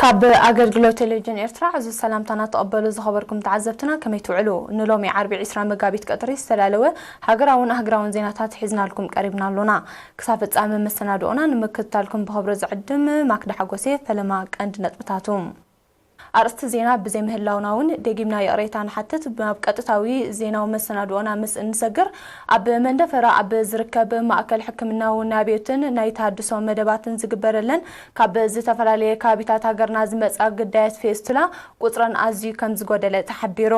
ካብ ኣገልግሎት ቴሌቪዥን ኤርትራ ዕዙዝ ሰላምታና ተቐበሉ ዝኸበርኩም ተዓዘብትና፣ ከመይ ትውዕሉ? ንሎሚ ዓርቢ ዕስራ መጋቢት ቀትሪ ዝተዳለወ ሃገራውን ኣህግራውን ዜናታት ሒዝናልኩም ቀሪብና ኣሎና። ክሳብ ፍጻመ መሰናድኦና ንምክትታልኩም ብኽብሪ ዝዕድም ማክዳ ሓጎሴ። ፈለማ ቀንዲ ነጥብታቱ። ኣርእስቲ ዜና ብዘይ ምህላውና እውን ደጊምና ይቕሬታ ንሓትት። ናብ ቀጥታዊ ዜናዊ መሰናድኦና ምስ እንሰግር፣ ኣብ መንደፈራ ኣብ ዝርከብ ማእከል ሕክምናዊ ናብዮትን ናይ ተሃድሶ መደባትን ዝግበረለን ካብ ዝተፈላለየ ከባቢታት ሃገርና ዝመጻ ግዳያት ፌስቱላ ቁጽረን ኣዝዩ ከም ዝጎደለ ተሓቢሩ።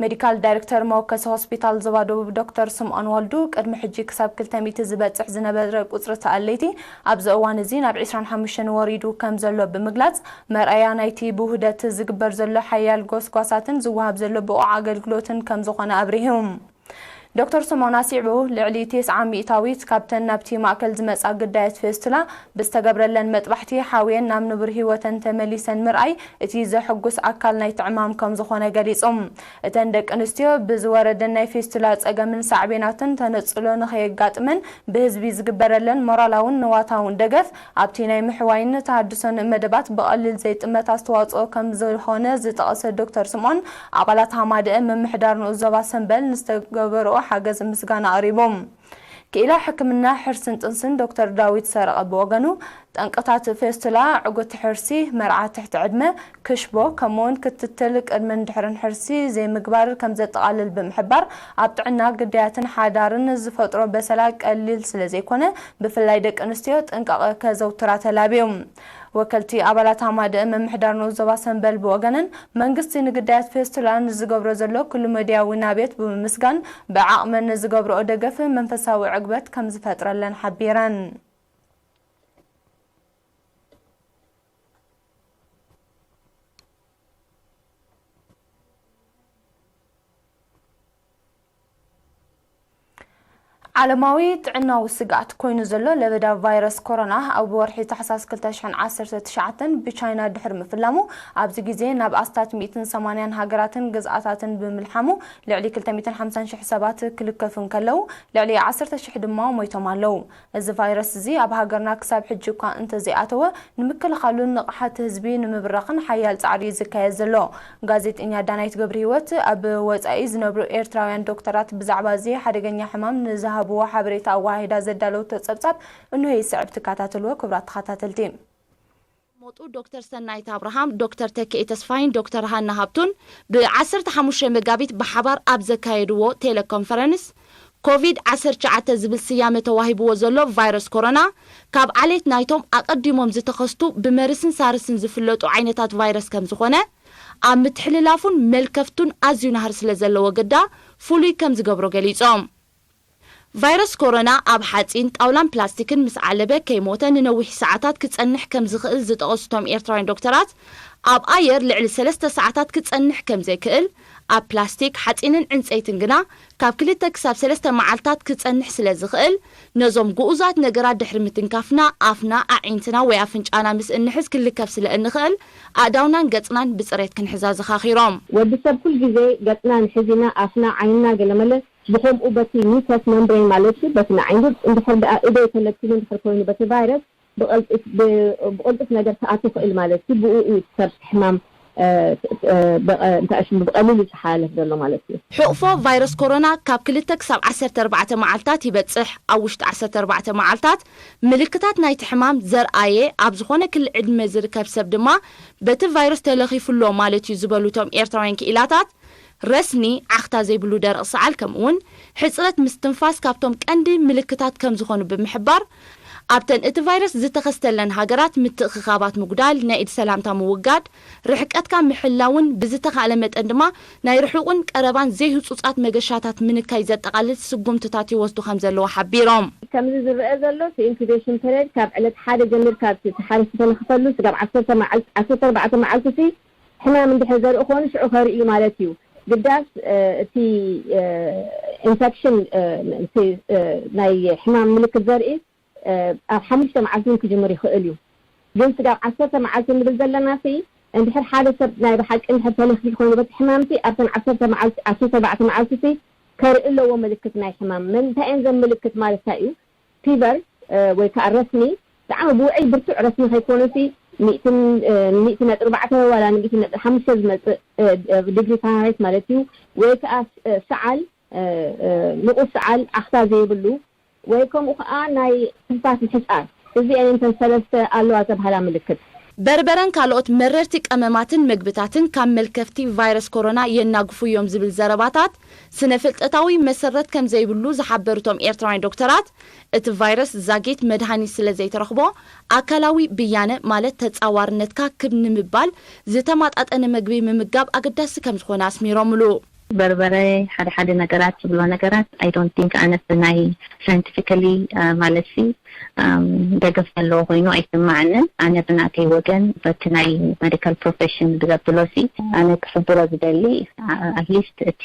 ሜዲካል ዳይሬክተር መወከሲ ሆስፒታል ዞባ ደቡብ ዶክተር ስምዖን ወልዱ፣ ቅድሚ ሕጂ ክሳብ ክልተ ሚእቲ ዝበጽሕ ዝነበረ ቁጽሪ ተኣለይቲ ኣብዚ እዋን እዚ ናብ ዕስራን ሓሙሽተን ወሪዱ ከም ዘሎ ብምግላጽ፣ መርኣያ ናይቲ ብውህደት ዝግበር ዘሎ ሓያል ጎስጓሳትን ዝወሃብ ዘሎ ብቑዕ ኣገልግሎትን ከም ዝኾነ ኣብሪሁ። ዶክተር ስምኦን ኣስዒቡ፣ ልዕሊ ተስዓ ሚእታዊት ካብተን ናብቲ ማእከል ዝመጻ ግዳያት ፌስቱላ ብዝተገብረለን መጥባሕቲ ሓውየን ናብ ንቡር ህይወተን ተመሊሰን ምርኣይ እቲ ዘሐጉስ ኣካል ናይቲ ዕማም ከም ዝኾነ ገሊጹ። እተን ደቂ ኣንስትዮ ብዝወረደን ናይ ፌስቱላ ጸገምን ሳዕቤናቱን ተነጽሎ ንኸየጋጥመን ብህዝቢ ዝግበረለን ሞራላውን ንዋታውን ደገፍ ኣብቲ ናይ ምሕዋይን ተሃድሶን መደባት ብቐሊል ዘይጥመት ኣስተዋጽኦ ከም ዝኾነ ዝጠቐሰ ዶክተር ስምኦን፣ ኣባላት ሃማደአ ምምሕዳር ንኡስ ዞባ ሰምበል ንዝተገበርኦ ሓገዝ ምስጋና ኣቕሪቦም። ክኢላ ሕክምና ሕርስን ጥንስን ዶክተር ዳዊት ሰረቐ ብወገኑ፣ ጠንቅታት ፌስቱላ፣ ዕጉት ሕርሲ፣ መርዓ ትሕቲ ዕድመ፣ ክሽቦ፣ ከምኡውን ክትትል ቅድምን ድሕርን ሕርሲ ዘይምግባር ከም ዘጠቓልል ብምሕባር፣ ኣብ ጥዕና ግዳያትን ሓዳርን ዝፈጥሮ በሰላ ቀሊል ስለ ዘይኮነ፣ ብፍላይ ደቂ ኣንስትዮ ጥንቃቐ ከዘውትራ ተላብዩ። ወከልቲ ኣባላት ሃማደአ ምምሕዳር ንኡስ ዞባ ሰምበል ብወገነን፣ መንግስቲ ንግዳያት ፌስቱላ ንዝገብሮ ዘሎ ኩሉ መድያዊ ናብየት ብምምስጋን፣ ብዓቕመን ንዝገብርኦ ደገፍ መንፈሳዊ ዕግበት ከም ዝፈጥረለን ሓቢረን። ዓለማዊ ጥዕናዊ ስግኣት ኮይኑ ዘሎ ለበዳ ቫይረስ ኮሮና ኣብ ወርሒ ታሕሳስ ክልተ ሽሕን ዓሰርተ ትሽዓተን ብቻይና ድሕሪ ምፍላሙ፣ ኣብዚ ግዜ ናብ ኣስታት ሚእትን ሰማንያን ሃገራትን ግዝኣታትን ብምልሓሙ፣ ልዕሊ ክልተ ሚእትን ሓምሳን ሽሕ ሰባት ክልከፉ እንከለዉ፣ ልዕሊ ዓሰርተ ሽሕ ድማ ሞይቶም ኣለዉ። እዚ ቫይረስ እዚ ኣብ ሃገርና ክሳብ ሕጂ እኳ እንተዘይኣተወ፣ ንምክልኻሉን ንቕሓት ህዝቢ ንምብራኽን ሓያል ጻዕሪ እዩ ዝካየድ ዘሎ። ጋዜጠኛ ዳናይት ገብረህይወት ኣብ ወጻኢ ዝነብሩ ኤርትራውያን ዶክተራት ብዛዕባ እዚ ሓደገኛ ሕማም ንዝሃብዎ ሓበሬታ ኣወሃሂዳ ዘዳለወቶ ጸብጻብ እንሆ ይስዕብ፣ ትከታተልዎ ክቡራት ተኸታተልቲ። ሞጡ ዶክተር ሰናይት ኣብርሃም፣ ዶክተር ተክኤ ተስፋይን ዶክተር ሃና ሃብቱን ብ ዓሰርተ ሓሙሽተ መጋቢት ብሓባር ኣብ ዘካየድዎ ቴሌኮንፈረንስ፣ ኮቪድ ዓሰርተ ትሽዓተ ዝብል ስያመ ተዋሂብዎ ዘሎ ቫይረስ ኮሮና፣ ካብ ዓሌት ናይቶም ኣቐዲሞም ዝተኸስቱ ብመርስን ሳርስን ዝፍለጡ ዓይነታት ቫይረስ ከም ዝኾነ፣ ኣብ ምትሕልላፉን መልከፍቱን ኣዝዩ ናህሪ ስለ ዘለዎ ግዳ ፍሉይ ከም ዝገብሮ ገሊጾም። ቫይረስ ኮሮና ኣብ ሓጺን፣ ጣውላን ፕላስቲክን ምስ ዓለበ ከይሞተ ንነዊሕ ሰዓታት ክጸንሕ ከም ዝኽእል ዝጠቐሱ እቶም ኤርትራውያን ዶክተራት፣ ኣብ ኣየር ልዕሊ ሰለስተ ሰዓታት ክጸንሕ ከም ዘይክእል፣ ኣብ ፕላስቲክ፣ ሓጺንን ዕንጸይትን ግና ካብ ክልተ ክሳብ ሰለስተ መዓልታት ክጸንሕ ስለ ዝኽእል፣ ነዞም ግኡዛት ነገራት ድሕሪ ምትንካፍና ኣፍና፣ ኣዒንትና ወይ ኣፍንጫና ምስ እንሕዝ ክልከፍ ስለ እንኽእል፣ ኣእዳውናን ገጽናን ብጽሬት ክንሕዛ ዘኻኺሮም። ወዲ ሰብ ኩል ግዜ ገጽና ንሕዝ ኢና፣ ኣፍና፣ ዓይንና፣ ገለመለ ብኸምኡ በቲ ሚከስ መምብሬን ማለት እዩ፣ በቲ ንዓይኒ እንድሕር ደኣ እደይ ተለኪሙ እንድሕር ኮይኑ በቲ ቫይረስ ብቐልጢፍ፣ ብ-፣ ብቕልጡፍ ነገር ክኣቱ ይኽእል ማለት እዩ። ብኡ እዩ እቲ ሰብ ሕማም፣ እ፣ እ፣ ብቐ-፣ እንታይ ሽሙ ብቐሊሉ ዝሓላለፍ ዘሎ ማለት እዩ። ሕቕፎ ቫይረስ ኮሮና ካብ ክልተ ክሳብ ዓሰርተ ኣርባዕተ መዓልታት ይበጽሕ። ኣብ ውሽጢ ዓሰርተ ኣርባዕተ መዓልታት ምልክታት ናይቲ ሕማም ዘርኣየ ኣብ ዝኾነ ክሊ ዕድመ ዝርከብ ሰብ ድማ በቲ ቫይረስ ተለኺፉ ኣሎ ማለት እዩ ዝበሉ እቶም ኤርትራውያን ክኢላታት፣ ረስኒ፣ ዓኽታ ዘይብሉ ደረቕ ሰዓል፣ ከምኡውን ሕጽረት ምስትንፋስ ካብቶም ቀንዲ ምልክታት ከም ዝኾኑ ብምሕባር፣ ኣብተን እቲ ቫይረስ ዝተኸስተለን ሃገራት ምትእኽኻባት ምጉዳል፣ ናይ ኢድ ሰላምታ ምውጋድ፣ ርሕቀትካ ምሕላውን ብዝተኻእለ መጠን ድማ ናይ ርሑቕን ቀረባን ዘይህጹጻት መገሻታት ምንካይ ዘጠቓልል ስጉምትታት ይወስዱ ከም ዘለዉ ሓቢሮም። ከምዚ ዝረአ ዘሎ፣ እቲ ኢንኩቤሽን ፔሪየድ ካብ ዕለት ሓደ ጀሚርካ፣ እቲ ሓረስቲ ተለኽፈሉ ስጋብ ዓሰርተ መዓልቲ፣ ዓሰርተ ኣርባዕተ መዓልቲ፣ እቲ ሕማም እንድሕር ዘርኢ ኮይኑ ሽዑ ከርኢ እዩ ማለት እዩ። ግዳስ፣ እ፣ እቲ፣ እ፣ ኢንፌክሽን፣ እ፣ እቲ፣ እ፣ ናይ ሕማም ምልክት ዘርኢ፣ እ፣ ኣብ ሓሙሽተ መዓልቲ እውን ክጅምር ይኽእል እዩ። ግን ስጋብ ዓሰርተ መዓልቲ ንብል ዘለና ሲ፣ እንድሕር ሓደ ሰብ ናይ ብሓቂ እንድሕር ተለኺፉ ኮይኑ በቲ ሕማምቲ ኣብተን ዓሰርተ መዓልቲ፣ ዓሰርተ ኣርባዕተ መዓልቲ ሲ ከርኢ ኣለዎ ምልክት ናይ ሕማም። ምን እንታይ እየን ዘን ምልክት ማለት እንታይ እዩ? ፊቨር፣ እ፣ ወይ ከዓ ረስኒ፣ ብጣዕሚ ብውዕይ ብርቱዕ ረስኒ ከይኮነ ሲ፣ ሚእትን፣ እ፣ ሚእቲ ነጥቢ ኣርባዕተ ዋላ ንሚእቲ ነጥቢ ሓሙሽተ ዝመጽእ፣ እ፣ እ፣ ዲግሪ ፋራናይት ማለት እዩ፣ ወይ ከኣ፣ እ፣ ሰዓል፣ እ፣ እ፣ ንቑስ ሰዓል ዓኽታ ዘይብሉ፣ ወይ ከምኡ ከኣ ናይ ትንፋስ ምሕጻር። እዚኤን እተን ሰለስተ ኣለዋ ተባህላ ምልክት። በርበረን ካልኦት መረርቲ ቀመማትን መግብታትን ካብ መልከፍቲ ቫይረስ ኮሮና የናግፉ እዮም ዝብል ዘረባታት ስነ ፍልጠታዊ መሰረት ከም ዘይብሉ ዝሓበሩ እቶም ኤርትራውያን ዶክተራት፣ እቲ ቫይረስ ዛጊት መድሃኒት ስለ ዘይተረኽቦ ኣካላዊ ብያነ ማለት ተጻዋርነትካ ክብ ንምባል ዝተማጣጠነ መግቢ ምምጋብ ኣገዳሲ ከም ዝኾነ ኣስሚሮምሉ። በርበረ፣ ሓደ ሓደ ነገራት ዝብሎ ነገራት፣ I don't think ኣነ ብናይ ሳይንቲፊካሊ፣ እ፣ ማለት ሲ፣ እም፣ ደገፍ ዘለዎ ኮይኑ ኣይስማዓንን። ኣነ ብናተይ ወገን በቲ ናይ ሜዲካል ፕሮፌሽን ብዘብሎ ሲ፣ ኣነ ክሕብሮ ዝደሊ፣ ኣ-፣ ኣትሊስት እቲ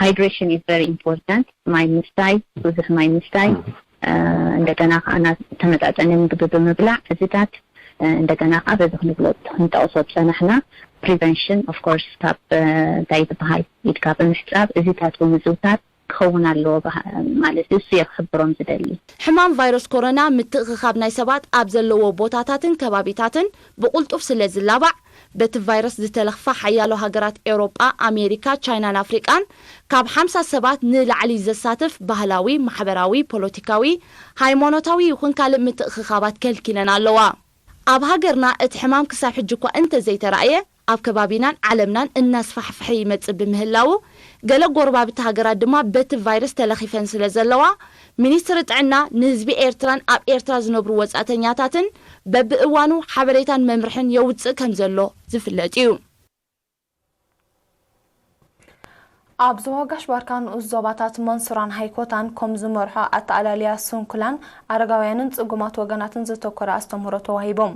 ሃይድሬሽን ኢዝ ቨሪ ኢምፖርታንት። ማይ ምስታይ፣ ብዙሕ ማይ ምስታይ፣ እ፣ እንደገና ከኣ ና-፣ ተመጣጠነ ምግቢ ብምብላዕ፣ እዚታት፣ እ፣ እንደገና ከኣ በዚ ክንብሎ ክንጠቕሶ ዝጸናሕና ፕሪቨንሽን ኦፍ ኮርስ ካብ፣ እ፣ እንታይ ዝበሃል ኢድካ ብምሕጻብ እዚታት ብምዝውታር ክኸውን ኣለዎ በሃ-፣ ማለት እዩ። እሱ እየ ክሕብሮም ዝደሊ። ሕማም ቫይረስ ኮሮና ምትእኽኻብ ናይ ሰባት ኣብ ዘለዎ ቦታታትን ከባቢታትን ብቕልጡፍ ስለ ዝላባዕ፣ በቲ ቫይረስ ዝተለኽፋ ሓያሎ ሃገራት ኤውሮጳ፣ ኣሜሪካ፣ ቻይናን ኣፍሪቃን ካብ ሓምሳ ሰባት ንላዕሊ ዘሳትፍ ባህላዊ፣ ማሕበራዊ፣ ፖለቲካዊ፣ ሃይማኖታዊ ይኹን ካልእ ምትእኽኻባት ከልኪለን ኣለዋ። ኣብ ሃገርና እቲ ሕማም ክሳብ ሕጂ እኳ እንተዘይተራእየ፣ ኣብ ከባቢናን ዓለምናን እናስፋሕፍሐ ይመጽእ ብምህላዉ፣ ገለ ጎረባብቲ ሃገራት ድማ በቲ ቫይረስ ተለኺፈን ስለ ዘለዋ፣ ሚኒስትሪ ጥዕና ንህዝቢ ኤርትራን ኣብ ኤርትራ ዝነብሩ ወጻእተኛታትን በብእዋኑ ሓበሬታን መምርሕን የውጽእ ከም ዘሎ ዝፍለጥ እዩ። ኣብ ዞባ ጋሽ ባርካ ንኡስ ዞባታት መንሱራን ሃይኮታን ከም ዝመርሖ ኣተኣላልያ ስንኩላን ኣረጋውያንን ጽጉማት ወገናትን ዘተኮረ ኣስተምህሮ ተዋሂቦም።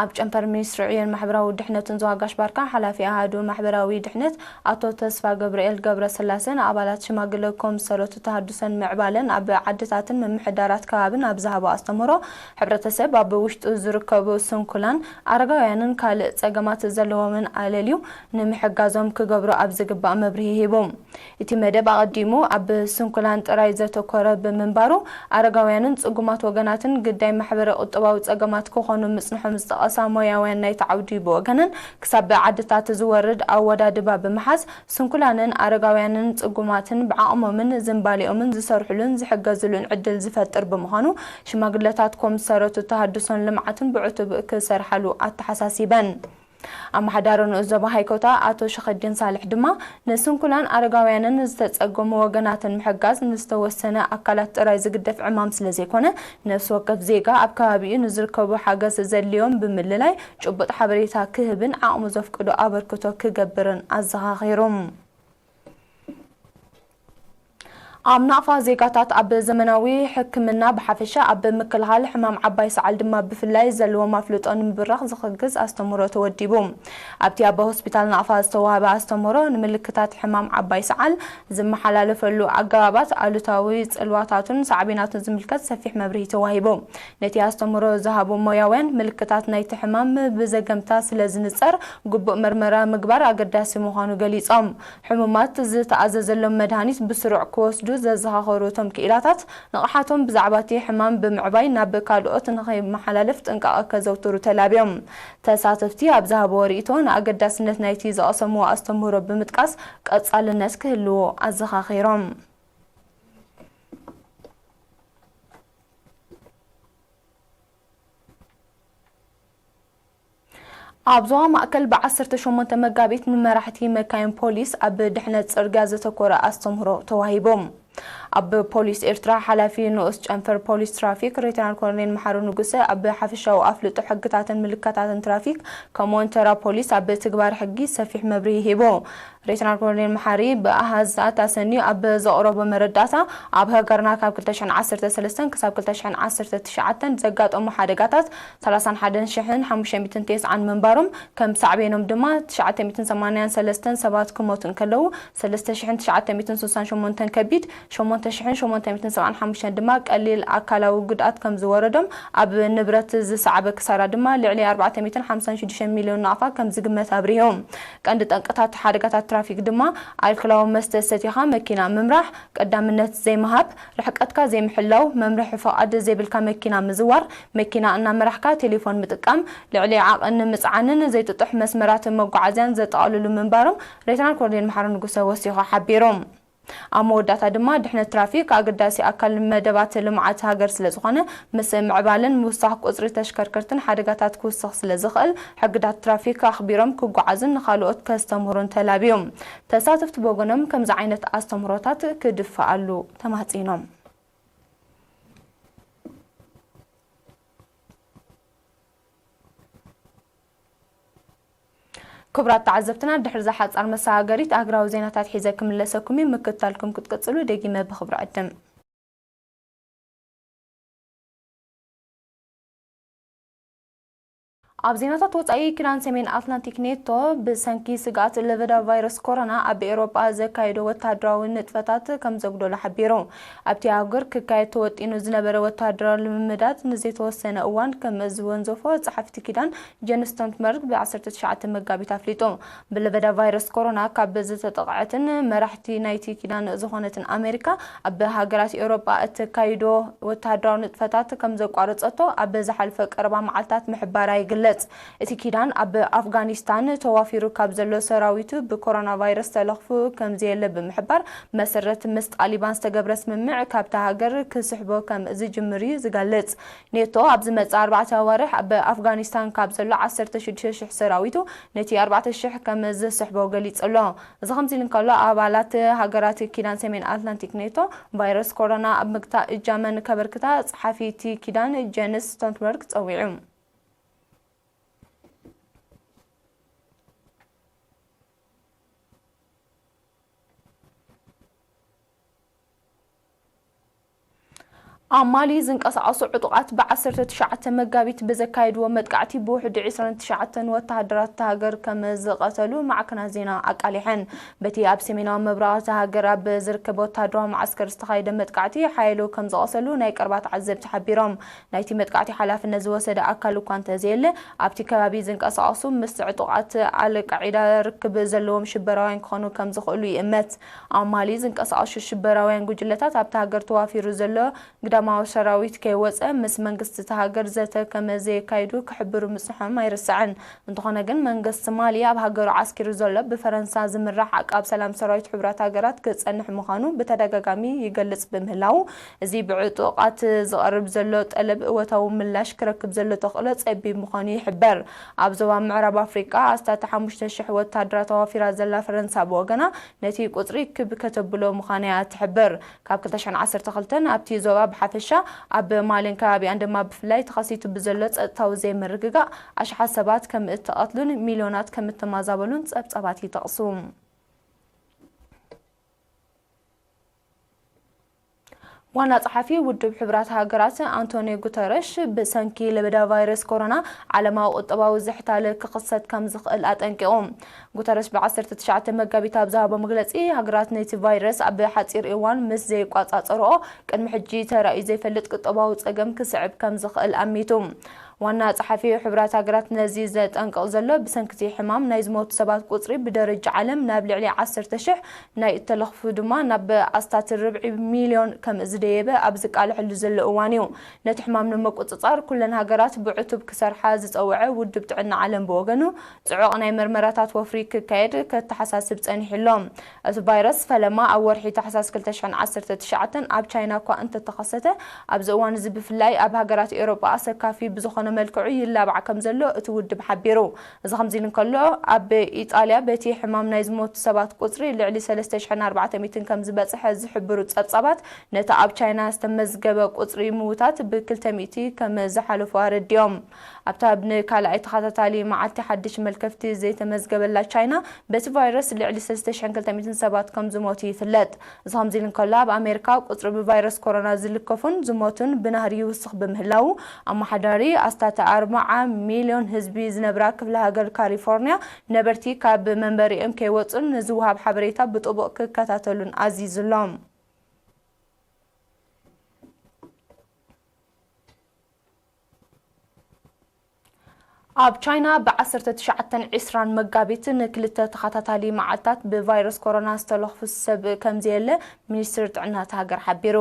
ኣብ ጨንፈር ሚኒስትሪ ዕዮን ማሕበራዊ ድሕነትን ዞባ ጋሽ ባርካ ሓላፊ ኣሃዱ ማሕበራዊ ድሕነት ኣቶ ተስፋ ገብርኤል ገብረ ስላሴ ንኣባላት ሽማግለ ኮምሰሎት ተሃድሶን ምዕባለን ኣብ ዓድታትን ምምሕዳራት ከባብን ኣብ ዝሃቦ ኣስተምህሮ፣ ሕብረተሰብ ኣብ ውሽጡ ዝርከቡ ስንኩላን ኣረጋውያንን ካልእ ጸገማት ዘለዎምን ኣለልዩ ንምሕጋዞም ክገብሮ ኣብ ዝግባእ መብርሂ ሂቡ። እቲ መደብ ኣቐዲሙ ኣብ ስንኩላን ጥራይ ዘተኮረ ብምንባሩ፣ ኣረጋውያንን ጽጉማት ወገናትን ግዳይ ማሕበረ ቁጠባዊ ጸገማት ክኾኑ ምጽንሖም ዝጠቐሳ ሞያውያን ናይቲ ዓውዲ ብወገነን፣ ክሳብ ዓድታት ዝወርድ ኣወዳድባ ብምሓዝ፣ ስንኩላንን ኣረጋውያንን ጽጉማትን ብዓቕሞምን ዝንባሌኦምን ዝሰርሑሉን ዝሕገዙሉን ዕድል ዝፈጥር ብምዃኑ፣ ሽማግለታት ኮምሰረቱ ተሃድሶን ልምዓትን ብዕቱብ ክሰርሓሉ ኣተሓሳሲበን። ኣመሓዳሪ ንኡስ ዞባ ሃይኮታ ኣቶ ሸኸዲን ሳልሕ ድማ፣ ንስንኩላን ኣረጋውያንን ዝተጸገሙ ወገናትን ምሕጋዝ ንዝተወሰነ ኣካላት ጥራይ ዝግደፍ ዕማም ስለ ዘይኮነ፣ ነፍሲ ወከፍ ዜጋ ኣብ ከባቢኡ ንዝርከቡ ሓገዝ ዘድልዮም ብምልላይ ጭቡጥ ሓበሬታ ክህብን ዓቕሙ ዘፍቅዶ ኣበርክቶ ክገብርን ኣዘኻኺሩ። ኣብ ናቕፋ ዜጋታት ኣብ ዘመናዊ ሕክምና ብሓፈሻ ኣብ ምክልኻል ሕማም ዓባይ ሰዓል ድማ ብፍላይ ዘለዎም ኣፍልጦ ንምብራኽ ዝሕግዝ ኣስተምህሮ ተወዲቡ። ኣብቲ ኣብ ሆስፒታል ናቕፋ ዝተዋህበ ኣስተምህሮ ንምልክታት ሕማም ዓባይ ሰዓል ዝመሓላለፈሉ ኣገባባት፣ ኣሉታዊ ጽልዋታቱን ሳዕቤናቱን ዝምልከት ሰፊሕ መብርሂ ተዋሂቡ። ነቲ ኣስተምህሮ ዝሃቡ ሞያውያን ምልክታት ናይቲ ሕማም ብዘገምታ ስለ ዝንጸር ግቡእ መርመራ ምግባር ኣገዳሲ ምዃኑ ገሊጾም። ሕሙማት ዝተኣዘዘሎም መድሃኒት ብስሩዕ ክወስዱ ዘዘኻኸሩ እቶም ክኢላታት፣ ንቕሓቶም ብዛዕባ እቲ ሕማም ብምዕባይ ናብ ካልኦት ንኸይመሓላለፍ ጥንቃቐ ከዘውትሩ ተላብዮም። ተሳተፍቲ ኣብ ዝሃብዎ ርእይቶ፣ ንኣገዳስነት ናይቲ ዝቐሰምዎ ኣስተምህሮ ብምጥቃስ ቀጻልነት ክህልዎ ኣዘኻኺሮም። ኣብ ዞባ ማእከል ብዓሰርተ ሸሞንተ መጋቢት ንመራሕቲ መካይን ፖሊስ ኣብ ድሕነት ጽርግያ ዘተኮረ ኣስተምህሮ ተዋሂቦም። ኣብ ፖሊስ ኤርትራ ሓላፊ ንኡስ ጨንፈር ፖሊስ ትራፊክ ሌተናል ኮሎኔል መሓሪ ንጉሰ ኣብ ሓፈሻዊ ኣፍልጦ ሕግታትን ምልክታትን ትራፊክ ከምኡውን ተራ ፖሊስ ኣብ ትግባር ሕጊ ሰፊሕ መብርሂ ሂቡ። ሌተናል ኮሎኔል መሓሪ ብኣሃዛት ኣሰንዩ ኣብ ዘቕረቦ መረዳእታ፣ ኣብ ሃገርና ካብ ክልተ ሽሕን ዓሰርተ ሰለስተን ክሳብ ክልተ ሽሕን ዓሰርተ ትሽዓተን ዘጋጠሙ ሓደጋታት ሰላሳን ሓደን ሽሕን ሓሙሽተ ሚእትን ተስዓን ምንባሮም፣ ከም ሳዕቤኖም ድማ ትሽዓተ ሚእትን ሰማንያን ሰለስተን ሰባት ክሞቱ እንከለዉ፣ ሰለስተ ሽሕን ትሽዓተ ሚእትን ስሳን ሸሞንተን ከቢድ፣ ሽሕን ሸሞንተ ሚእትን ሰብዓን ሓሙሽተን ድማ ቀሊል ኣካላዊ ጉድኣት ከም ዝወረዶም፣ ኣብ ንብረት ዝሰዓበ ክሳራ ድማ ልዕሊ ኣርባዕተ ሚእትን ሓምሳን ሽዱሽተን ሚልዮን ናቕፋ ከም ዝግመት ኣብሪሁ። ቀንዲ ጠንቅታት ሓደጋታት ትራፊክ ድማ ኣልኮላዊ መስተ ሰቲኻ መኪና ምምራሕ፣ ቀዳምነት ዘይምሃብ፣ ርሕቀትካ ዘይምሕላው፣ መምርሒ ፍቓድ ዘይብልካ መኪና ምዝዋር፣ መኪና እናመራሕካ ቴሌፎን ምጥቃም፣ ልዕሊ ዓቕን ምጽዓንን ዘይጥጡሕ መስመራት መጓዓዝያን ዘጠቓልሉ ምንባሮም ሌተናል ኮሎኔል መሓሪ ንጉሰ ወሲኹ ሓቢሩ። ኣብ መወዳእታ ድማ ድሕነት ትራፊክ ኣገዳሲ ኣካል መደባት ልምዓት ሃገር ስለ ዝኾነ፣ ምስ ምዕባለን ምውሳኽ ቁጽሪ ተሽከርከርትን ሓደጋታት ክውስኽ ስለ ዝኽእል፣ ሕግታት ትራፊክ ኣኽቢሮም ክጓዓዙን ንኻልኦት ከስተምህሩን ተላብዮም። ተሳተፍቲ ብወገኖም ከምዚ ዓይነት ኣስተምህሮታት ክድፍኣሉ ተማህጺኖም። ክቡራት ተዓዘብትና፣ ድሕሪ እዛ ሓጻር መሰጋገሪት ኣህጉራዊ ዜናታት ሒዘ ክምለሰኩም እዩ። ምክትታልኩም ክትቅጽሉ ደጊመ ብኽብሪ ዕድም። ኣብ ዜናታት ወጻኢ፣ ኪዳን ሰሜን ኣትላንቲክ ኔቶ ብሰንኪ ስግኣት ለበዳ ቫይረስ ኮሮና ኣብ ኤውሮጳ ዘካየዶ ወተሃደራዊ ንጥፈታት ከም ዘጉደሎ ሓቢሩ። ኣብቲ ኣህጉር ክካየድ ተወጢኑ ዝነበረ ወተሃደራዊ ልምምዳት ንዘይተወሰነ እዋን ከም ዝወንዘፎ ጸሓፊ እቲ ኪዳን ጀን ስቶልተንበርግ ብ ዓሰርተ ትሽዓተ መጋቢት ኣፍሊጡ። ብለበዳ ቫይረስ ኮሮና ካብ ዝተጠቕዐትን መራሕቲ ናይቲ ኪዳን ዝኾነትን ኣሜሪካ፣ ኣብ ሃገራት ኤውሮጳ እተካይዶ ወተሃደራዊ ንጥፈታት ከም ዘቋረጸቶ ኣብ ዝሓለፈ ቀረባ መዓልታት ምሕባራ ይግለጽ። እቲ ኪዳን ኣብ ኣፍጋኒስታን ተዋፊሩ ካብ ዘሎ ሰራዊቱ ብኮሮና ቫይረስ ተለኽፉ ከም ዘየለ ብምሕባር፣ መሰረት ምስ ጣሊባን ዝተገብረ ስምምዕ ካብታ ሃገር ክስሕቦ ከም ዝጅምር እዩ ዝገልጽ። ኔቶ ኣብ ዝመጽእ ኣርባዕተ ኣዋርሕ ኣብ ኣፍጋኒስታን ካብ ዘሎ ዓሰርተ ሽዱሽተ ሽሕ ሰራዊቱ ነቲ ኣርባዕተ ሽሕ ከም ዝስሕቦ ገሊጹ ኣሎ። እዚ ከምዚ ኢሉ እንከሎ፣ ኣባላት ሃገራት ኪዳን ሰሜን ኣትላንቲክ ኔቶ ቫይረስ ኮሮና ኣብ ምግታእ እጃመን ከበርክታ ጸሓፊ እቲ ኪዳን ጀንስ ስቶልተንበርግ ጸዊዑ። ኣብ ማሊ ዝንቀሳቐሱ ዕጡቓት ብ ዓሰርተ ትሽዓተ መጋቢት ብዘካየድዎ መጥቃዕቲ ብውሕዱ ዕስራን ትሽዓተን ወተሃደራት እታ ሃገር ከም ዝቐተሉ ማዕከናት ዜና ኣቃሊሐን። በቲ ኣብ ሰሜናዊ ምብራቕ እታ ሃገር ኣብ ዝርከብ ወተሃደራዊ መዓስከር ዝተኻየደ መጥቃዕቲ ሓያሎ ከም ዝቐሰሉ ናይ ቀረባ ተዓዘብቲ ሓቢሮም። ናይቲ መጥቃዕቲ ሓላፍነት ዝወሰደ ኣካል እኳ እንተዘየለ፣ ኣብቲ ከባቢ ዝንቀሳቐሱ ምስ ዕጡቓት ኣልቃዒዳ ርክብ ዘለዎም ሽበራውያን ክኾኑ ከም ዝኽእሉ ይእመት። ኣብ ማሊ ዝንቀሳቐሱ ሽበራውያን ጉጅለታት ኣብታ ሃገር ተዋፊሩ ዘሎ ግዳማዊ ሰራዊት ከይወጸ ምስ መንግስቲ እታ ሃገር ዘተ ከም ዘየካይዱ ክሕብሩ ምጽንሖም ኣይርሳዕን። እንተኾነ ግን መንግስቲ ማሊ ኣብ ሃገሩ ዓስኪሩ ዘሎ ብፈረንሳ ዝምራሕ ዓቃብ ሰላም ሰራዊት ሕቡራት ሃገራት ክጸንሕ ምዃኑ ብተደጋጋሚ ይገልጽ ብምህላዉ፣ እዚ ብዕጡቓት ዝቐርብ ዘሎ ጠለብ እወታዊ ምላሽ ክረክብ ዘሎ ተኽእሎ ጸቢብ ምዃኑ ይሕበር። ኣብ ዞባ ምዕራብ ኣፍሪቃ ኣስታት ሓሙሽተ ሽሕ ወተሃደራት ኣዋፊራ ዘላ ፈረንሳ ብወገና ነቲ ቁጽሪ ክብ ከተብሎ ምዃና እያ ትሕብር። ካብ ክልተ ሽሕን ዓሰርተ ክልተን ኣብቲ ዞባ ብሓፈሻ፣ ኣብ ማልን ከባቢኣን ድማ ብፍላይ ተኸሲቱ ብዘሎ ጸጥታዊ ዘይምርግጋእ ኣሽሓት ሰባት ከም እተቐትሉን ሚልዮናት ከም እተማዛበሉን ጸብጻባት ይጠቕሱ። ዋና ጸሓፊ ውድብ ሕቡራት ሃገራት ኣንቶኒዮ ጉተረሽ ብሰንኪ ለበዳ ቫይረስ ኮሮና ዓለማዊ ቁጠባዊ ዝሕታለ ክኽሰት ከም ዝኽእል ኣጠንቂቑ። ጉተረሽ ብ ዓሰርተ ትሽዓተ መጋቢት ኣብ ዝሃቦ መግለጺ፣ ሃገራት ነቲ ቫይረስ ኣብ ሓጺር እዋን ምስ ዘይቋጻጸርኦ፣ ቅድሚ ሕጂ ተራእዩ ዘይፈልጥ ቁጠባዊ ጸገም ክስዕብ ከም ዝኽእል ኣሚቱ። ዋና ጸሓፊ ሕቡራት ሃገራት ነዚ ዘጠንቅቕ ዘሎ፣ ብሰንኪ እቲ ሕማም ናይ ዝሞቱ ሰባት ቁጽሪ ብደረጃ ዓለም ናብ ልዕሊ ዓሰርተ ሽሕ፣ ናይ እተለኽፉ ድማ ናብ ኣስታት ርብዒ ሚልዮን ከም ዝደየበ ኣብ ዝቃልሐሉ ዘሎ እዋን እዩ። ነቲ ሕማም ንምቁጽጻር ኩለን ሃገራት ብዕቱብ ክሰርሓ ዝጸውዐ ውድብ ጥዕና ዓለም ብወገኑ፣ ጽዑቕ ናይ መርመራታት ወፍሪ ክካየድ ከተሓሳስብ ጸኒሑ ኣሎ። እቲ ቫይረስ ፈለማ ኣብ ወርሒ ታሕሳስ ክልተ ሽሕን ዓሰርተ ትሽዓተን ኣብ ቻይና እኳ እንተተኸሰተ፣ ኣብዚ እዋን እዚ ብፍላይ ኣብ ሃገራት ኤውሮጳ ኣሰካፊ ብዝኾነ መልክዑ ይላባዕ ከም ዘሎ እቲ ውድብ ሓቢሩ። እዚ ከምዚ ኢሉ እንከሎ፣ ኣብ ኢጣልያ በቲ ሕማም ናይ ዝሞቱ ሰባት ቁጽሪ ልዕሊ ሰለስተ ሽሕን ኣርባዕተ ሚእትን ከም ዝበጽሐ ዝሕብሩ ጸብጻባት፣ ነቲ ኣብ ቻይና ዝተመዝገበ ቁጽሪ ምዉታት ብ ክልተ ሚእቲ ከም ዝሓለፎ ኣረዲኦም። ኣብታ ንካልኣይ ተኸታታሊ መዓልቲ ሓድሽ መልከፍቲ ዘይተመዝገበላ ቻይና፣ በቲ ቫይረስ ልዕሊ ሰለስተ ሽሕን ክልተ ሚእትን ሰባት ከም ዝሞቱ ይፍለጥ። እዚ ከምዚ ኢሉ እንከሎ፣ ኣብ ኣሜሪካ ቁጽሪ ብቫይረስ ኮሮና ዝልከፉን ዝሞቱን ብናህሪ ይውስኽ ብምህላዉ፣ ኣመሓዳሪ ኣስታት ኣርብዓ ሚልዮን ህዝቢ ዝነብራ ክፍለ ሃገር ካሊፎርኒያ፣ ነበርቲ ካብ መንበሪኦም ከይወጹን ንዝወሃብ ሓበሬታ ብጥቡቕ ክከታተሉን ኣዚዙሎም። ኣብ ቻይና ብ ዓሰርተ ትሽዓተን ዕስራን መጋቢት ንክልተ ተኸታታሊ መዓልታት ብቫይረስ ኮሮና ዝተለኽፉ ሰብ ከምዘየለ ሚኒስትሪ ጥዕና እታ ሃገር ሓቢሩ።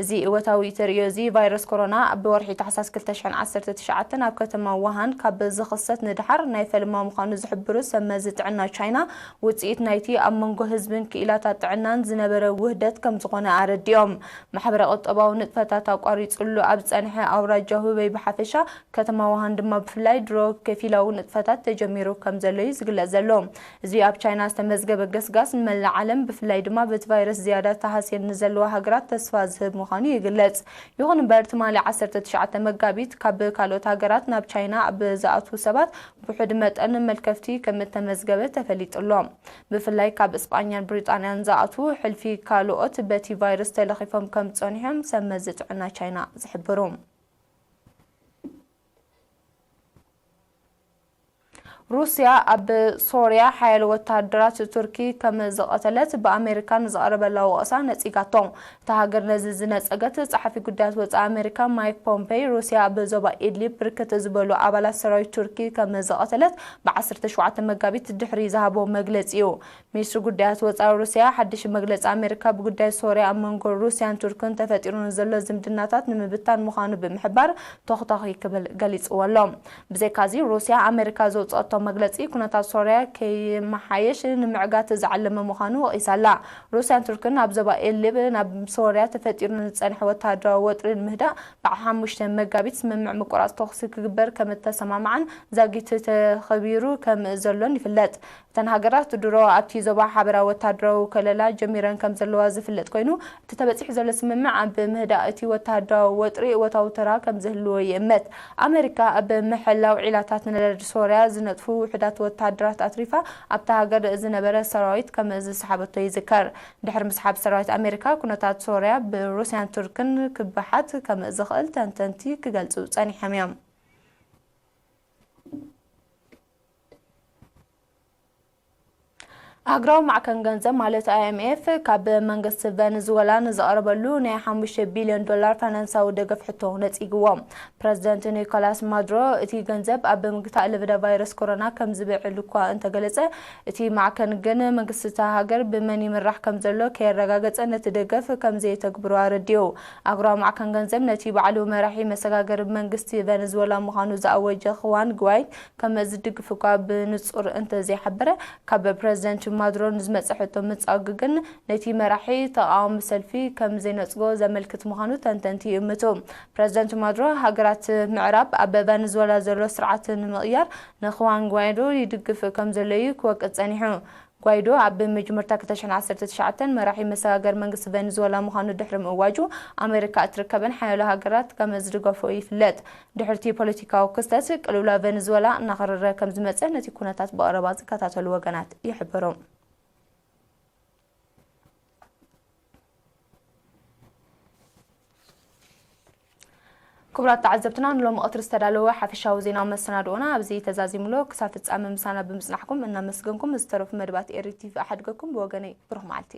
እዚ እወታዊ ተርእዮ እዚ ቫይረስ ኮሮና ብወርሒ ታሕሳስ ክልተ ሽሕን ዓሰርተ ትሽዓተን ኣብ ከተማ ውሃን ካብ ዝኽሰት ንድሓር ናይ ፈልማ ምዃኑ ዝሕብሩ ሰብ መዚ ጥዕና ቻይና፣ ውጽኢት ናይቲ ኣብ መንጎ ህዝብን ክኢላታት ጥዕናን ዝነበረ ውህደት ከም ዝኾነ ኣረዲኦም። ማሕበረ ቁጠባዊ ንጥፈታት ኣቋሪጹሉ ኣብ ዝጸንሐ ኣውራጃ ሁበይ ብሓፈሻ፣ ከተማ ውሃን ድማ ብፍላይ ድሮ ከፊላዊ ንጥፈታት ተጀሚሩ ከም ዘሎ እዩ ዝግለጽ ዘሎ። እዚ ኣብ ቻይና ዝተመዝገበ ገስጋስ ንመላእ ዓለም ብፍላይ ድማ በቲ ቫይረስ ዝያዳ ተሃስየን ንዘለዋ ሃገራት ተስፋ ዝህብ ምዃኑ ይግለጽ። ይኹን እምበር ትማሊ ዓሰርተ ትሽዓተ መጋቢት ካብ ካልኦት ሃገራት ናብ ቻይና ኣብ ዝኣትዉ ሰባት ብውሑድ መጠን መልከፍቲ ከም እተመዝገበ ተፈሊጡ ኣሎ። ብፍላይ ካብ እስጳኛን ብሪጣንያን ዝኣትዉ ሕልፊ ካልኦት በቲ ቫይረስ ተለኺፎም ከም ጸኒሖም ሰብ መዚ ጥዕና ቻይና ዝሕብሩ። ሩስያ ኣብ ሶርያ ሓያሎ ወተሃደራት ቱርኪ ከም ዝቐተለት ብኣሜሪካ ንዝቐረበላ ወቐሳ ነጺጋቶ። እታ ሃገር ነዚ ዝነጸገት ጸሓፊ ጉዳያት ወጻኢ ኣሜሪካ ማይክ ፖምፔይ፣ ሩስያ ኣብ ዞባ ኢድሊብ ብርክት ዝበሉ ኣባላት ሰራዊት ቱርኪ ከም ዝቐተለት ብ ዓሰርተ ሸውዓተ መጋቢት ድሕሪ ዝሃቦ መግለጺ እዩ። ሚኒስትሪ ጉዳያት ወጻኢ ሩስያ ሓድሽ መግለጺ ኣሜሪካ ብጉዳይ ሶርያ ኣብ መንጎ ሩስያን ቱርክን ተፈጢሩ ንዘሎ ዝምድናታት ንምብታን ምዃኑ ብምሕባር ቶኽቶኺ ክብል ገሊጽዎ ኣሎ። ብዘይካዚ ሩስያ ኣሜሪካ ዘውጽኦቶ መግለጺ ኩነታት ሶርያ ከይመሓየሽ ንምዕጋት ዝዓለመ ምዃኑ ወቒሳ ኣላ። ሩስያን ቱርክን ኣብ ዞባ ኢድሊብ ናብ ሶርያ ተፈጢሩ ንዝጸንሐ ወተሃደራዊ ወጥሪ ንምህዳእ ብ ሓሙሽተ መጋቢት ስምምዕ ምቁራጽ ተኹሲ ክግበር ከም እተሰማምዓን ዛጊት ተኸቢሩ ከም ዘሎን ይፍለጥ። እተን ሃገራት ድሮ ኣብቲ ዞባ ሓበራዊ ወተሃደራዊ ከለላ ጀሚረን ከም ዘለዋ ዝፍለጥ ኮይኑ፣ እቲ ተበጺሑ ዘሎ ስምምዕ ኣብ ምህዳእ እቲ ወተሃደራዊ ወጥሪ እወታዊ ተራ ከም ዝህልዎ ይእመት። ኣመሪካ ኣብ ምሕላው ዒላታት ነዳዲ ሶርያ ዝነጥፉ ውሑዳት ወተሃደራት ኣትሪፋ፣ ኣብታ ሃገር ዝነበረ ሰራዊት ከም ዝሰሓበቶ ይዝከር። ድሕሪ ምስሓብ ሰራዊት ኣሜሪካ፣ ኩነታት ሶርያ ብሩስያን ቱርክን ክበሓት ከም ዝኽእል ተንተንቲ ክገልጹ ጸኒሖም እዮም። ኣህጉራዊ ማዕከን ገንዘብ ማለት ኣይ ኤም ኤፍ ካብ መንግስቲ ቨነዙዌላ ንዝቐረበሉ ናይ ሓሙሽተ ቢልዮን ዶላር ፋይናንሳዊ ደገፍ ሕቶ ነጺግዎ። ፕረዚደንት ኒኮላስ ማዱሮ እቲ ገንዘብ ኣብ ምግታእ ለበዳ ቫይረስ ኮሮና ከም ዝብዕል እኳ እንተገለጸ፣ እቲ ማዕከን ግን መንግስቲ እታ ሃገር ብመን ይምራሕ ከም ዘሎ ከየረጋገጸ ነቲ ደገፍ ከም ዘየተግብሮ ኣረዲኡ። ኣህጉራዊ ማዕከን ገንዘብ ነቲ ባዕሉ መራሒ መሰጋገሪ መንግስቲ ቨነዙዌላ ምዃኑ ዝኣወጀ ክዋን ግዋይን ከም ዝድግፍ እኳ ብንጹር እንተዘይሓበረ፣ ካብ ፕረዚደንት ማዱሮ ንዝመጸ ሕቶ ምጻጉ ግን ነቲ መራሒ ተቓዋሚ ሰልፊ ከም ዘይነጽጎ ዘመልክት ምዃኑ ተንተንቲ ይእምቱ። ፕረዚደንት ማዱሮ፣ ሃገራት ምዕራብ ኣብ ቨነዙዌላ ዘሎ ስርዓት ንምቕያር ንኹዋን ጓይዶ ይድግፍ ከም ዘሎ እዩ ክወቅስ ጸኒሑ። ጓይዶ ኣብ መጀመርታ ክልተ ሽሕን ዓሰርተ ትሽዓተን መራሒ መሰጋገሪ መንግስቲ ቨነዙዌላ ምዃኑ ድሕሪ ምእዋጁ፣ ኣሜሪካ እትርከበን ሓያሎ ሃገራት ከም ዝድገፍኦ ይፍለጥ። ድሕሪ እቲ ፖለቲካዊ ክስተት፣ ቅልውላው ቨነዙዌላ እናኸረረ ከም ዝመጸ ነቲ ኩነታት ብቐረባ ዝከታተሉ ወገናት ይሕብሩ። ክቡራት ተዓዘብትና፣ ንሎሚ ቀትሪ ዝተዳለወ ሓፈሻዊ ዜናዊ መሰናድኦና ኣብዚ ተዛዚሙ ኣሎ። ክሳብ ፍጻመ ምሳና ብምጽናሕኩም እናመስገንኩም፣ ዝተረፉ መደባት ኤሪ ቲቪ ኣሓድገኩም። ብወገነይ ብሩኽ መዓልቲ።